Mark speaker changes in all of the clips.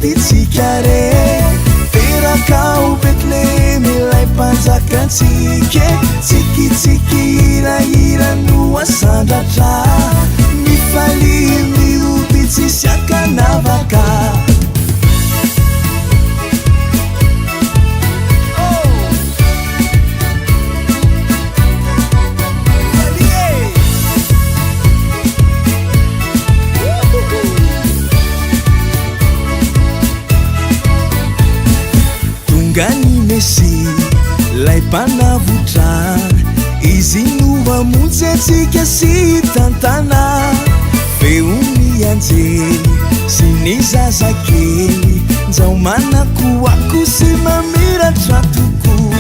Speaker 1: fetintsika re. Teraka ao Betlehem ilay mpanjakantsika e. Tsikitsiky hirahira no asandratra. Mifalia mihoby tsisy ankanavaka. Tonga ny Mesia, ilay Mpanavotra, Izy no hamonjy antsika sy hitantana. Feon'ny anjely sy ny zazakely, Njao manakoako sy mamiratra tokoa.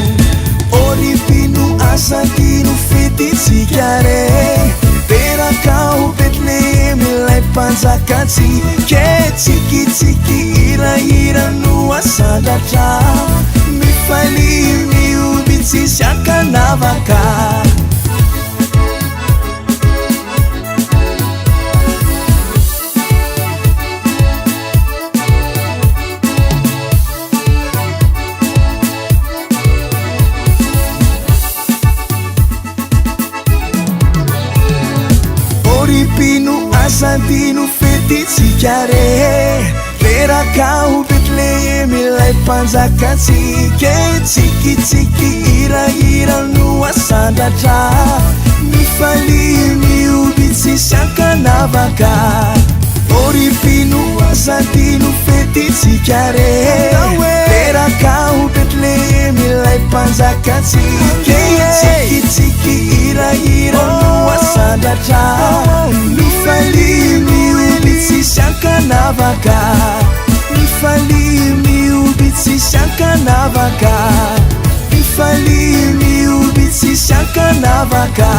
Speaker 1: Ô ry mpino aza adino fetintsika re. Teraka ao Betlehem ilay mpanjakantsika e. Tsikitsiky hirahira no asandratra. Mifalia mihoby tsisy ankanavaka. Ô ry mpino aza adino fetintsika re. Teraka ao Betlehem ilay mpanjakantsika e. Tsikitsiky hirahira no asandratra. Mifalia mihoby tsisy ankanavaka. Ô ry mpino aza adino fetintsika re. Teraka ao Betlehem ilay mpanjakantsika e. Tsikitsiky hirahira no asandratra. Mifalia mihoby tsisy ankanavaka. Mifalia mihoby tsisy ankanavaka. Mifalia mihoby tsisy ankanavaka.